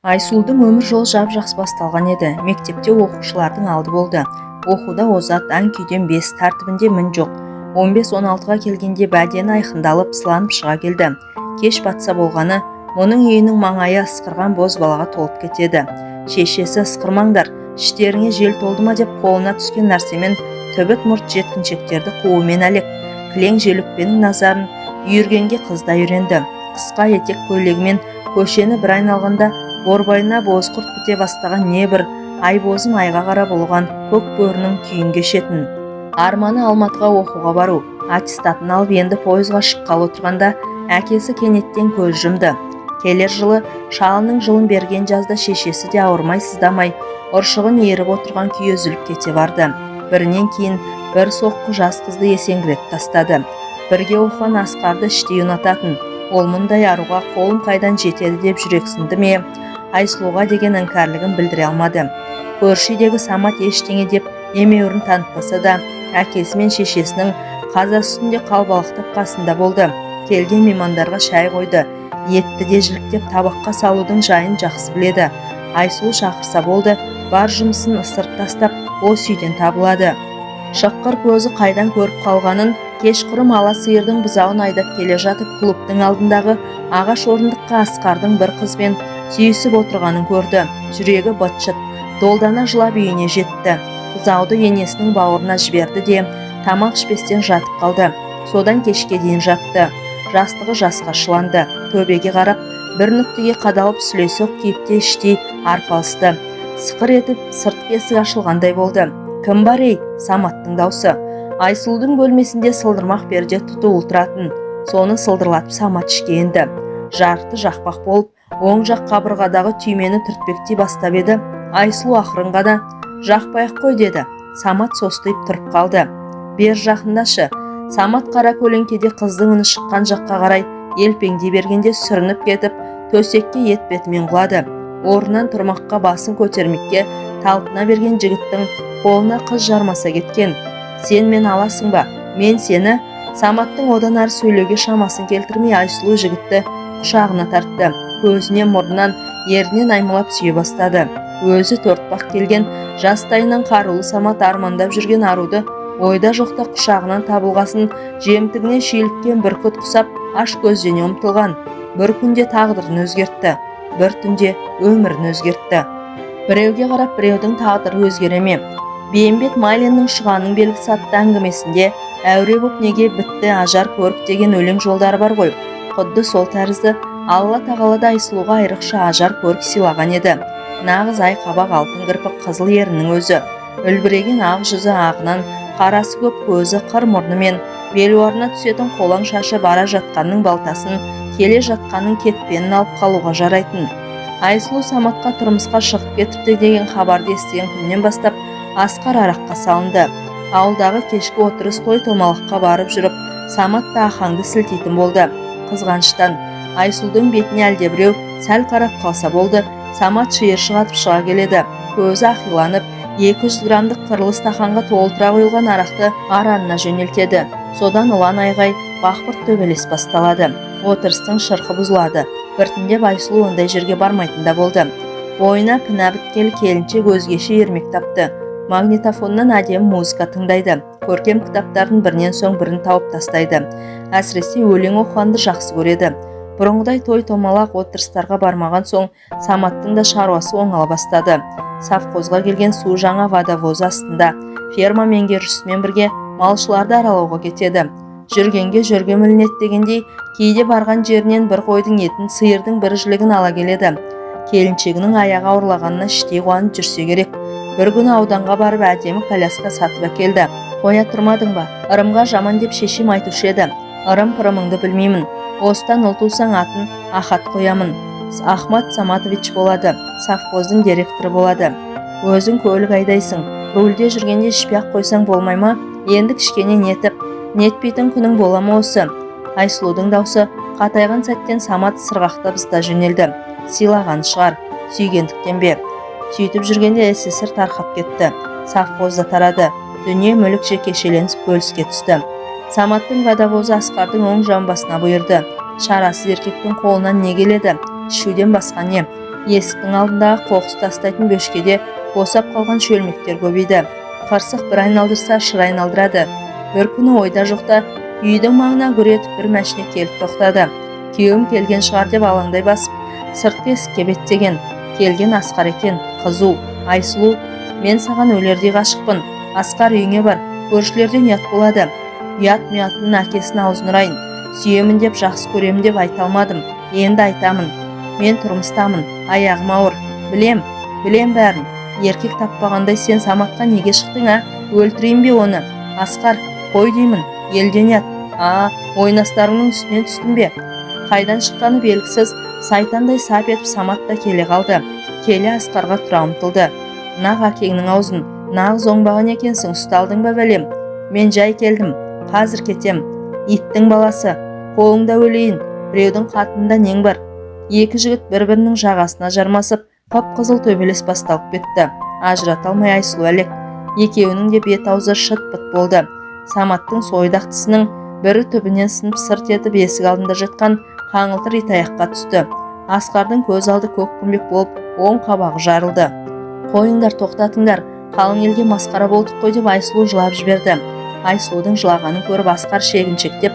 Айсұлудың өмір жолы жап-жақсы басталған еді. Мектепте оқушылардың алды болды. Оқуда озат, ән-күйден бес, тәртібінде мін жоқ. 15-16-ға келгенде бәдені айқындалып, сыланып шыға келді. Кеш батса болғаны, мұның үйінің маңайы ысқырған боз балаға толып кетеді. Шешесі ысқырмаңдар, іштеріңе жел толды ма деп қолына түскен нәрсемен түбіт мұрт жеткіншектерді қуумен әлек. Кілең желөкпенің назарын үйіргенге қыз да үйренді. Қысқа етек көйлегімен көшені бір айналғанда борбайына бозқұрт біте бастаған небір айбозым айға қарап ұлыған көк бөрінің күйін кешетін. Арманы Алматыға оқуға бару. Аттестатын алып, енді пойызға шыққалы отырғанда әкесі кенеттен көз жұмды. Келер жылы шалының жылын берген жазда шешесі де ауырмай сыздамай ұршығын иіріп отырған күйі үзіліп кете барды. Бірінен кейін бір соққы жас қызды есеңгіретіп тастады. Бірге оқыған Асқарды іштей ұнататын. Ол мұндай аруға қолым қайдан жетеді деп жүрексінді ме, Айсұлуға деген іңкәрлігін білдіре алмады. Көрші үйдегі Самат ештеңе деп емеурін танытпаса да, әкесі мен шешесінің қазасы үстінде қалбалақтап қасында болды. Келген меймандарға шай қойды. Етті де жіліктеп табаққа салудың жайын жақсы біледі. Айсұлу шақырса болды, бар жұмысын ысырып тастап, осы үйден табылады. Шыққыр көзі қайдан көріп қалғанын, кешқұрым ала сиырдың бұзауын айдап келе жатып, клубтың алдындағы ағаш орындыққа Асқардың бір қызбен сүйісіп отырғанын көрді. Жүрегі быт-шыт, долдана жылап үйіне жетті. Бұзауды енесінің бауырына жіберді де, тамақ ішпестен жатып қалды. Содан кешке дейін жатты. Жастығы жасқа шыланды. Төбеге қарап, бір нүктеге қадалып сүлесоқ кейіпте іштей арпалысты. Сықыр етіп сыртқы есік ашылғандай болды. Кім бар ей? Саматтың даусы. Айсұлудың бөлмесінде сылдырмақ перде тұтулы тұратын. Соны сылдырлатып Самат ішке енді. Жарықты жақпақ болып, оң жақ қабырғадағы түймені түртпектей бастап еді, Айсұлу ақырын ғана жақпай ақ қой деді. Самат состиып тұрып қалды. Бер жақындашы. Самат қара көлеңкеде қыздың үні шыққан жаққа қарай елпеңдей бергенде сүрініп кетіп, төсекке етбетімен құлады. Орнынан тұрмаққа, басын көтермекке талпына берген жігіттің қолына қыз жармаса кеткен. Сен мен аласың ба? Мен сені. Саматтың одан әрі сөйлеуге шамасын келтірмей, Айсұлу жігітті құшағына тартты. Көзінен, мұрнынан, ернінен аймалап сүйе бастады. Өзі төртбақ келген жастайынан қарулы Самат армандап жүрген аруды ойда жоқта құшағынан табылғасын жемтігіне шүйліккен бүркіт құсап аш көздене ұмтылған. Бір күнде тағдырын өзгертті. Бір түнде өмірін өзгертті. Біреуге қарап біреудің тағдыры өзгере ме? Бейімбет Майлиннің «Шұғаның белгісі» атты әңгімесінде «Әуре боп неге бітті ажар көрік» деген өлең жолдары бар ғой. Құдды сол тәрізді Алла тағала да Айсұлуға айрықша ажар көрік сыйлаған еді. Нағыз ай қабақ, алтын кірпік, қызыл еріннің өзі, үлбіреген ақ жүзі, ағынан қарасы көп көзі, қыр мұрны мен белуарына түсетін қолаң шашы бара жатқанның балтасын, келе жатқанның кетпенін алып қалуға жарайтын. Айсұлу Саматқа тұрмысқа шығып кетіпті деген хабарды естіген күннен бастап Асқар араққа салынды. Ауылдағы кешкі отырыс, той томалаққа барып жүріп Самат та Ахаңды сілтейтін болды. Қызғаныштан. Айсұлудың бетіне әлдебіреу сәл қарап қалса болды, Самат шиыршық атып шыға келеді. Көзі ақиланып, 200 граммдық қырлы стақанға толтыра құйылған арақты аранына жөнелтеді. Содан ұлан айғай, бақбырт төбелес басталады. Отырыстың шырқы бұзылады. Біртіндеп Айсұлу ондай жерге бармайтын да болды. Бойына пінә біткелі келіншек өзгеше ермек тапты. Магнитофоннан әдемі музыка тыңдайды. Көркем кітаптардың бірінен соң бірін тауып тастайды. Әсіресе өлең оқығанды жақсы көреді. Бұрынғыдай той томалақ, отырыстарға бармаған соң Саматтың да шаруасы оңала бастады. Совхозға келген су жаңа водовоз астында ферма меңгерушісімен бірге малшыларды аралауға кетеді. Жүргенге жөргем ілінеді дегендей, кейде барған жерінен бір қойдың етін, сиырдың бір жілігін ала келеді. Келіншегінің аяғы ауырлағанына іштей қуанып жүрсе керек, бір күні ауданға барып әдемі коляска сатып әкелді. Қоя тұрмадың ба? Ырымға жаман деп шешем айтушы еді. Ырым пырымыңды білмеймін. Осыдан ұл тусаң, атын Ахат қоямын. Ахмат Саматович болады. Совхоздың директоры болады. Өзің көлік айдайсың. Рульде жүргенде ішпей ақ қойсаң болмай ма? Енді кішкене нетіп, нетпейтін күнің бола ма осы? Айсұлудың даусы қатайған сәттен Самат сырғақтап зыта жөнелді. Сыйлаған шығар, сүйгендіктен бе? Сөйтіп жүргенде СССР тарқап кетті. Совхоз да тарады. Дүние мүлік жекешеленіп бөліске түсті. Саматтың водовозы Асқардың оң жамбасына бұйырды. Шарасыз еркектің қолынан не келеді? Ішуден басқа не? Есіктің алдындағы қоқыс тастайтын бөшкеде босап қалған шөлмектер көбейді. Қырсық бір айналдырса, шыр айналдырады. Бір күні ойда жоқта үйдің маңына гүр етіп бір мәшине келіп тоқтады. Күйеуім келген шығар деп алаңдай басып, сыртқы есікке беттеген. Келген Асқар екен. Қызу: «Айсұлу, мен саған өлердей ғашықпын». «Асқар, үйіңе бар, көршілерден ұят болады». «Ұят мұятының әкесін аузын ұрайын. Сүйемін деп, жақсы көремін деп айта алмадым, енді айтамын. Мен тұрмыстамын, аяғым ауыр». «Білем, білем бәрін. Еркек таппағандай сен Саматқа неге шықтың, ә? Өлтірейін бе оны? Асқар, қой деймін, елден ұят». «А, ойнастарыңның үстінен түстім бе?» Қайдан шыққаны белгісіз сайтандай сап етіп Самат та келе қалды. Келе Асқарға тұра ұмтылды. «Нақ әкеңнің аузын, нағыз оңбаған екенсің, ұсталдың ба, бәлем? Мен жай келдім, қазір кетем». «Иттің баласы, қолыңда өлейін, біреудің қатынында нең бар?» Екі жігіт бір-бірінің жағасына жармасып, қып-қызыл төбелес басталып кетті. Ажырата алмай Айсұлу әлек. Екеуінің де бет аузы шыт-пыт болды. Саматтың сойдақ тісінің бірі түбінен сынып, сырт етіп есік алдында жатқан қаңылтыр итаяққа түсті. Асқардың көз алды көкпеңбек болып, оң қабағы жарылды. «Қойыңдар, тоқтатыңдар, қалың елге масқара болдық қой», – деп Айсұлу жылап жіберді. Айсұлудың жылағанын көріп, Асқар шегіншектеп,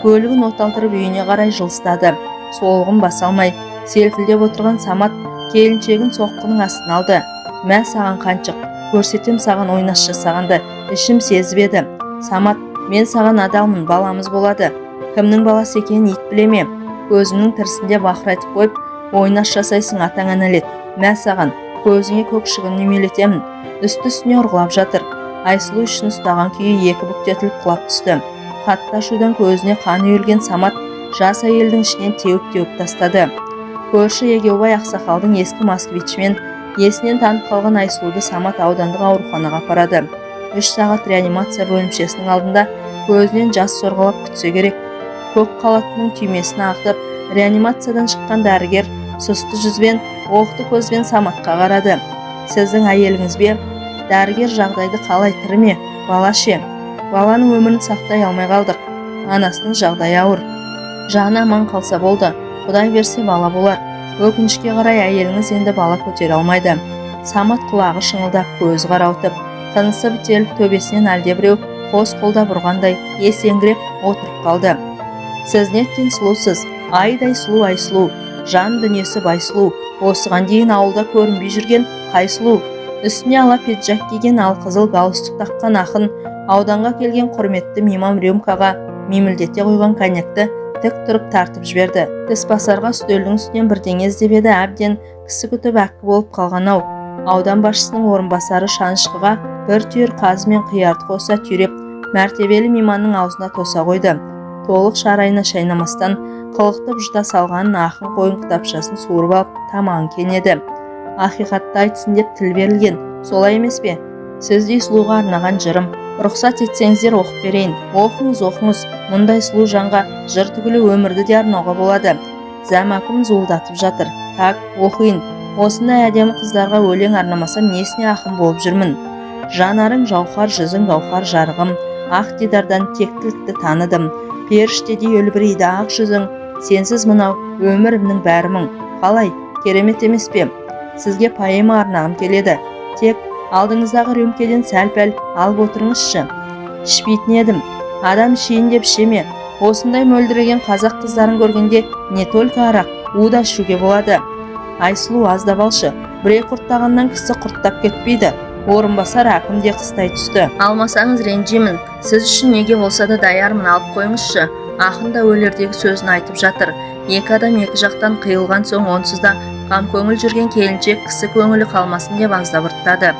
көлігін оталдырып, үйіне қарай жылыстады. Солығын баса алмай селкілдеп отырған Самат келіншегін соққының астына алды. «Мә саған қаншық, көрсетем саған ойнас жасағанды, ішім сезіп еді». «Самат, мен саған адалмын, баламыз болады». «Кімнің баласы екенін ит біле ме? Көзімнің тірісінде бақырайтып қойып, ойнас жасайсың, атаңа нәлет. Мә саған, көзіңе көк шыбын үймелетемін». Үсті үстіне ұрғылап жатыр. Айсұлу ішін ұстаған күйі екі бүктетіліп құлап түсті. Қатты ашудан көзіне қан үйірілген Самат жас әйелдің ішінен теуіп-теуіп тастады. Көрші Егеубай ақсақалдың ескі «Москвичімен» есінен танып қалған Айсұлуды Самат аудандық ауруханаға апарады. 3 сағат реанимация бөлімшесінің алдында көзінен жас сорғалап күтсе керек. Көк халаттының түймесін ағытып, реанимациядан шыққан дәрігер сұсты жүзбен, оқты көзбен Саматқа қарады. «Сіздің әйеліңіз бе?» «Дәрігер, жағдайды қалай, тірі ме, бала ше?» «Баланың өмірін сақтай алмай қалдық, анасының жағдайы ауыр. Жаны аман қалса болды, құдай берсе, бала болар. Өкінішке қарай, әйеліңіз енді бала көтере алмайды». Самат құлағы шыңылдап, көзі қарауытып, тынысы бітеліп, төбесінен әлдебіреу қос қолдап ұрғандай есеңгіреп отырып қалды. «Сіз неткен сұлусыз, айдай сұлу Айсұлу, жан дүниесі бай сұлу, осыған дейін ауылда көрінбей жүрген қай сұлу?» Үстіне ала пиджак киген, алқызыл галстук таққан ақын ауданға келген құрметті мейман рюмкаға мимілдете құйған коньякты тік тұрып тартып жіберді. Тісбасарға үстелдің үстінен бірдеңе іздеп еді, әбден кісі күтіп әккі болып қалған ау. Аудан басшысының орынбасары шанышқыға бір түйір қазы мен қиярды қоса түйреп, мәртебелі мейманның аузына тоса қойды. Толық шарайына шайнамастан қылықтып жұта салғанын ақын қойын кітапшасын суырып алып, тамағын кенеді. «Ақиқатты айтсын деп тіл берілген, солай емес пе? Сіздей сұлуға арнаған жырым, рұқсат етсеңіздер, оқып берейін». «Оқыңыз, оқыңыз, мұндай сұлу жанға жыр түгілі өмірді де арнауға болады». Зәмәкім зуылдатып жатыр. «Так, оқиын. Осындай әдемі қыздарға өлең арнамасам, несіне ақын болып жүрмін? Жанарың жауһар, жүзің гауһар, жарығым, ақ дидардан тектілікті таныдым. Періштедей үлбірейді ақ жүзің, сенсіз мынау өмірімнің бәрі мұң». Қалай, керемет емес пе? Сізге поэма арнағым келеді. Тек алдыңыздағы рюмкеден сәл-пәл алып отырыңызшы. Ішпейтін едім. Адам ішейін деп іше ме? Осындай мөлдіреген қазақ қыздарын көргенде не только арақ, у да ішуге болады. Айсұлу, аздап алшы, бір екі ұрттағаннан кісі құрттап кетпейді. Орынбасар әкім де қыстай түсті. Алмасаңыз, ренжимін. Сіз үшін неге болса да даярмын, алып қойыңызшы. Ақын да өлердегі сөзін айтып жатыр. Екі адам екі жақтан қиылған соң, онсыз да қамкөңіл жүрген келіншек кісі көңілі қалмасын деп аздап ұрттады.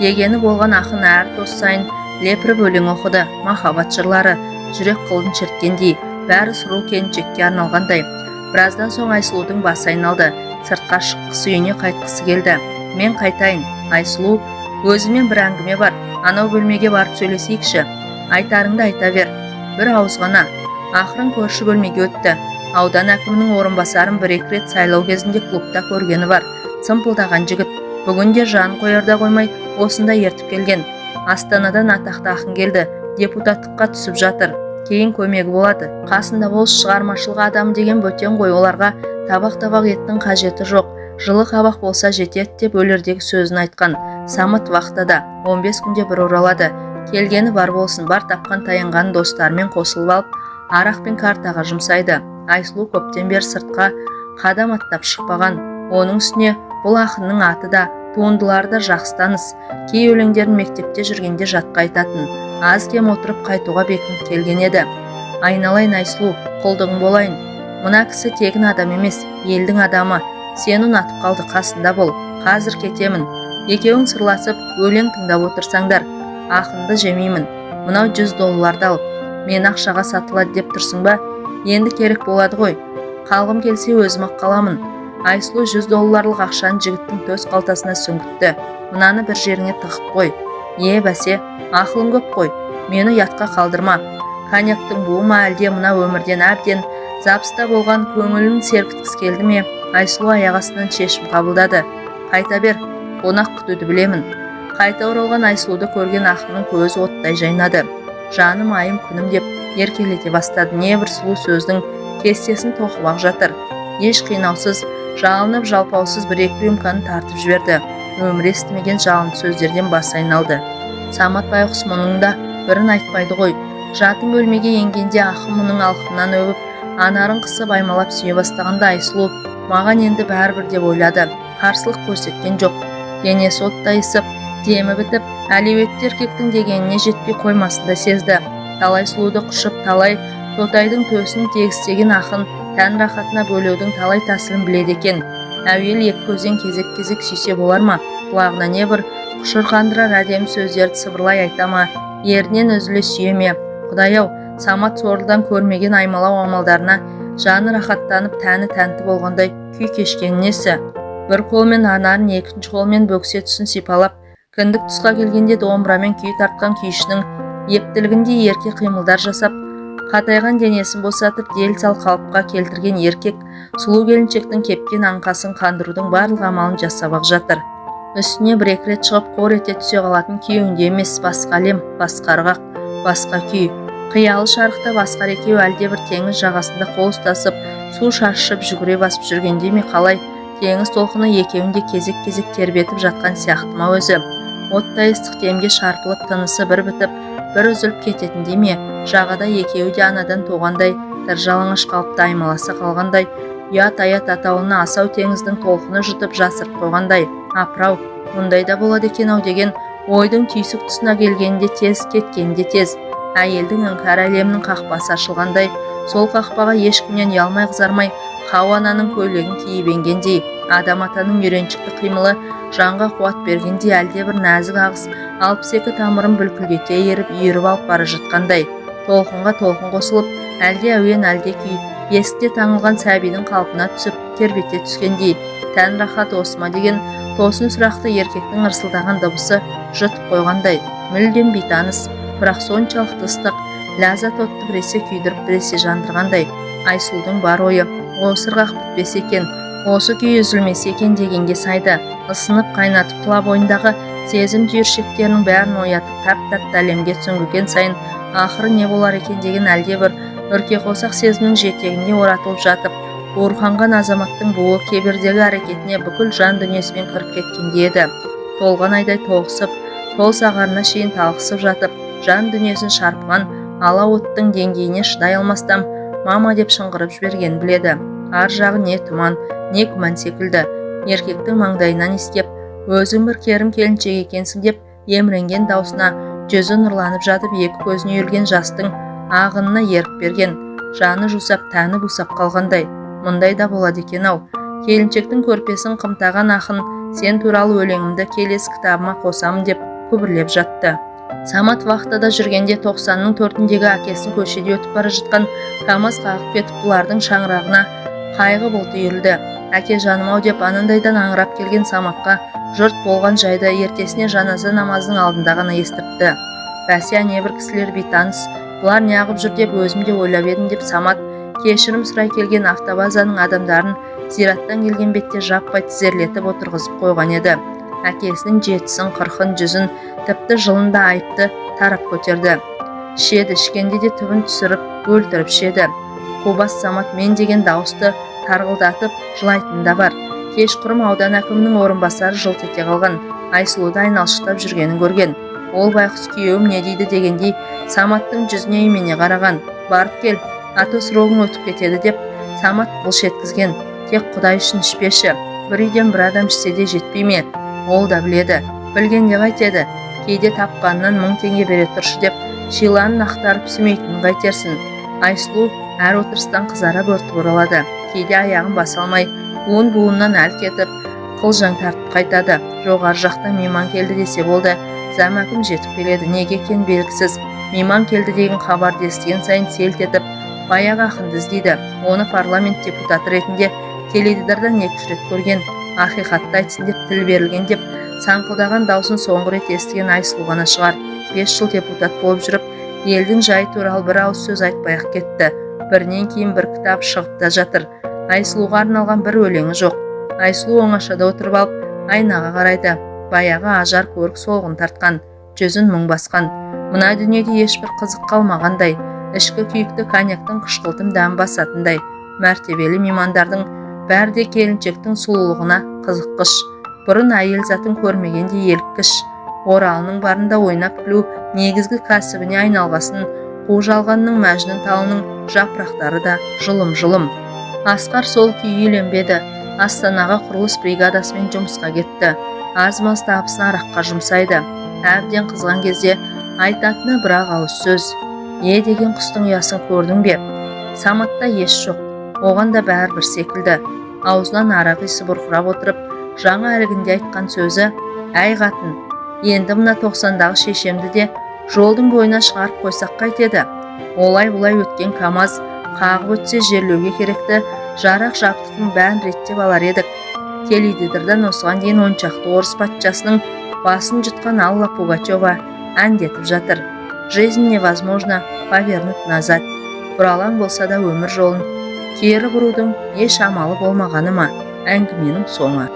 Дегені болған, ақын әр тост сайын лепіріп өлең оқыды. Махаббат жырлары жүрек қылын шерткендей, бәрі сұлу келіншекке арналғандай. Біраздан соң Айсұлудың басы айналды. Сыртқа шыққысы, үйіне қайтқысы келді. «Мен қайтайын, Айсұлу. Өзіңмен бір әңгіме бар, анау бөлмеге барып сөйлесейікші». «Айтарыңды айта бер». «Бір ауыз ғана». Ақырын көрші бөлмеге өтті. Аудан әкімінің орынбасарын бір екі рет сайлау кезінде клубта көргені бар. Сымпылдаған жігіт. Бүгін де жан қоярда қоймай осында ертіп келген. Астанадан атақты ақын келді, депутаттыққа түсіп жатыр, кейін көмегі болады, қасында болыс. Шығармашылық адамы деген бөтен ғой, оларға табақ-табақ еттің қажеті жоқ. Жылы қабақ болса жетеді деп өлердегі сөзін айтқан. Самат вахтада 15 күнде бір оралады. Келгені бар болсын, бар тапқан таянғанын достарымен қосылып алып, арақ пен картаға жұмсайды. Айсұлу көптен бері сыртқа қадам аттап шықпаған. Оның үстіне бұл ақынның аты да, туындылары да жақсы таныс. Кей өлеңдерін мектепте жүргенде жатқа айтатын. Аз-кем отырып қайтуға бекініп келген еді. Айналайын Айсұлу, құлдығың болайын. Мына кісі тегін адам емес, елдің адамы. Сені ұнатып қалды, қасында бол. Қазір кетемін. Екеуің сырласып, өлең тыңдап отырсаңдар. Ақынды жемеймін. Мынау $100 ал. Мені ақшаға сатылады деп тұрсың ба? Енді керек болады ғой. Қалғым келсе өзім-ақ қаламын. Айсұлу $100 ақшаны жігіттің төс қалтасына сүңгітті. Мынаны бір жеріңе тығып қой. Е, бәсе, ақылың көп қой. Мені ұятқа қалдырма. Коньяктың буы ма, әлде мына өмірден әбден запыста болған көңілін сергіткісі келді ме? Айсұлу аяқ астынан шешім қабылдады. Қайта бер, қонақ күтуді білемін. Қайта оралған Айсұлуды көрген ақынның көзі оттай жайнады. Жаным, айым, күнім деп еркелете бастады. Не бір сұлу сөздің кестесін тоқып-ақ жатыр. Еш қинаусыз, жалынып жалпаусыз бір-екі рюмканы тартып жіберді. Өмірі естімеген жалынды сөздерден басы айналды. Самат байғұс мұның да бірін айтпайды ғой. Жатын бөлмеге енгенде ақын мұның алқымынан өбіп, анарын қысып аймалап сүйе бастағанда Айсұлу маған енді бәрібір деп ойлады. Қарсылық көрсеткен жоқ. Денесі оттай ысып, демі бітіп, әлеуетті еркектің дегеніне жетпей қоймасын да сезді. Талай сұлуды құшып, талай тотайдың төсін тегістеген ақын тән рахатына бөлеудің талай тәсілін біледі екен. Әуелі екі көзден кезек-кезек сүйсе болар ма? Құлағына не бір құшыр қандырар әдемі сөздерді сыбырлай айта ма? Ернінен үзіле сүйе ме? Құдай-ау, Самат сорлыдан көрмеген аймалау амалдарына жаны рахаттанып, тәні тәнті болғандай күй кешкені несі? Бір қолмен анарын, екінші қолмен бөксе тұсын сипалап, кіндік тұсқа келгенде домбырамен күй тартқан күйшінің ептілігіндей ерке қимылдар жасап, қатайған денесін босатып, дел-сал қалыпқа келтірген еркек сұлу келіншектің кепкен аңқасын қандырудың барлық амалын жасап-ақ жатыр. Үстіне бір-екі рет шығып қор ете түсе қалатын күйеуінде емес, басқа әлем, басқа ырғақ, басқа күй. Қиялы шарықтап асқар екеуі әлдебір теңіз жағасында қол ұстасып, су шашып жүгіре басып жүргенде ме қалай, теңіз толқыны екеуін де кезек-кезек тербетіп жатқан сияқты ма өзі? Оттай ыстық демге шарпылып, тынысы бір бітіп, бір үзіліп кететіндей ме? Жағада екеуі де анадан туғандай тыр жалаңаш қалыпты аймаласа қалғандай, ұят аят атаулыны асау теңіздің толқыны жұтып жасырып қойғандай. Апырау, мұндай да болады екен-ау деген ойдың түйсік тұсына келгенде тез, кеткенде тез. Әйелдің іңкәр әлемінің қақпасы ашылғандай, сол қақпаға ешкімнен ұялмай қызармай Хауа ананың көйлегін киіп енгендей, Адам атаның үйреншікті қимылы жанға қуат бергендей, әлдебір нәзік ағыс 62 тамырын бүлкілдете еріп, үйіріп алып бара жатқандай, толқынға толқын қосылып, әлде әуен, әлде күй, бесікте таңылған сәбидің қалпына түсіп тербете түскендей, тән рахат осы ма деген тосын сұрақты еркектің ырсылдаған дыбысы жұтып қойғандай, мүлдем бейтаныс, бірақ соншалықты ыстық ләззат отты біресе күйдіріп, біресе жандырғандай. Айсұлудың бар ойы осы ырғақ бітпесе екен, осы күй үзілмесе екен дегенге сайды. Ысынып қайнатып, тұла бойындағы сезім түйіршектерінің бәрін оятып, тәп-тәтті әлемге сүңгіген сайын ақыры не болар екен деген әлдебір үркеқосақ сезімнің жетегінде оратылып жатып, буырқанған азаматтың буы кебердегі әрекетіне бүкіл жан дүниесімен кіріп кеткендей еді. Толған айдай тоғысып, тол сағарына шейін талықсып жатып, жан дүниесін шарпыған ала оттың деңгейіне шыдай алмастан мама деп шыңғырып жібергенін біледі. Ар жағы не тұман, не күмән секілді. Еркектің маңдайынан иіскеп, өзің бір керім келіншек екенсің деп еміренген даусына жүзі нұрланып жатып, екі көзіне үйілген жастың ағынына ерік берген, жаны жусап, тәні бусап қалғандай. Мұндай да болады екен-ау. Келіншектің көрпесін қымтаған ақын сен туралы өлеңімді келесі кітабыма қосамын деп күбірлеп жатты. Самат вахтада жүргенде 90-ның төртіндегі әкесін көшеде өтіп бара жатқан КамАЗ қағып кетіп, бұлардың шаңырағына қайғы бұлты үйірілді. Әке жаным-ау деп анандайдан аңырап келген Саматқа жұрт болған жайды ертесіне жаназа намазының алдында ғана естіртті. Бәсе, небір кісілер бейтаныс, бұлар неғып жүр деп өзім де ойлап едім деп Самат кешірім сұрай келген автобазаның адамдарын зираттан келген бетте жаппай тізерлетіп отырғызып қойған еді. Әкесінің жетісін, қырқын, жүзін, тіпті жылын да айыпты тарап көтерді. Ішеді, ішкенде де түбін түсіріп өлтіріп ішеді. Қубас Самат мен деген дауысты тарғылдатып жылайтын да бар. Кешқұрым аудан әкімінің орынбасары жылт ете қалған Айсұлуды айналшықтап жүргенін көрген. Ол байқұс күйеуім не дейді дегендей, Саматтың жүзіне имене қараған. «Барып кел, а то срогың өтіп кетеді», – деп Самат былш еткізген. «Тек құдай үшін ішпеші, бір үйден бір адам ішсе де жетпей ме?» Ол да біледі. Білгенде қайтеді? Кейде тапқанынан 1000 теңге бере тұршы деп шиланын ақтарып сүмейтінін қайтерсін? Айсұлу әр отырыстан қызара бөртіп оралады. Кейде аяғын баса алмай, буын буынынан әл кетіп, қылжаң тартып қайтады. Жоғары жақтан мейман келді десе болды, зам әкім жетіп келеді. Неге екені белгісіз, мейман келді деген хабарды естіген сайын селт етіп, баяғы ақынды іздейді. Оны парламент депутаты ретінде теледидардан екі-үш рет көрген. Ақиқатты айтсын деп тіл берілген деп саңқылдаған даусын соңғы рет естіген Айсұлу ғана шығар. 5 жыл депутат болып жүріп, елдің жайы туралы бір ауыз сөз айтпай ақ кетті. Бірінен кейін бір кітап шығып та жатыр, Айсұлуға арналған бір өлеңі жоқ. Айсұлу оңашада отырып алып, айнаға қарайды. Баяғы ажар көрік солғын тартқан, жүзін мұң басқан. Мына дүниеде ешбір қызық қалмағандай, ішкі күйікті коньяктың қышқылтым дәмі басатындай. Мәртебелі меймандардың бәрі де келіншектің сұлулығына қызыққыш, бұрын әйел затын көрмегендей еліккіш. Оралының барында ойнап күлу негізгі кәсібіне айналғасын, қу жалғанның мәжнүн талының жапырақтары да жұлым-жұлым. Асқар сол күйі үйленбеді. Астанаға құрылыс бригадасымен жұмысқа кетті. Аз-маз табысын араққа жұмсайды. Әбден қызған кезде айтатыны бір-ақ ауыз сөз: «Е деген құстың ұясын көрдің бе?» Саматта ес жоқ, оған да бәрібір секілді. Аузынан арақ иісі бұрқырап отырып, жаңа әлгінде айтқан сөзі: «Әй, қатын, енді мына 90-дағы шешемді де жолдың бойына шығарып қойсақ қайтеді? Олай бұлай өткен камаз қағып өтсе, жерлеуге керекті жарақ жабдықтың бәрін реттеп алар едік». Теледидардан осыған дейін 10 шақты орыс патшасының басын жұтқан Алла Пугачева әндетіп жатыр: «Жизнь невозможно повернуть назад». Бұралаң болса да, өмір жолын кері бұрудың еш амалы болмағаны ма? Әңгіменің соңы.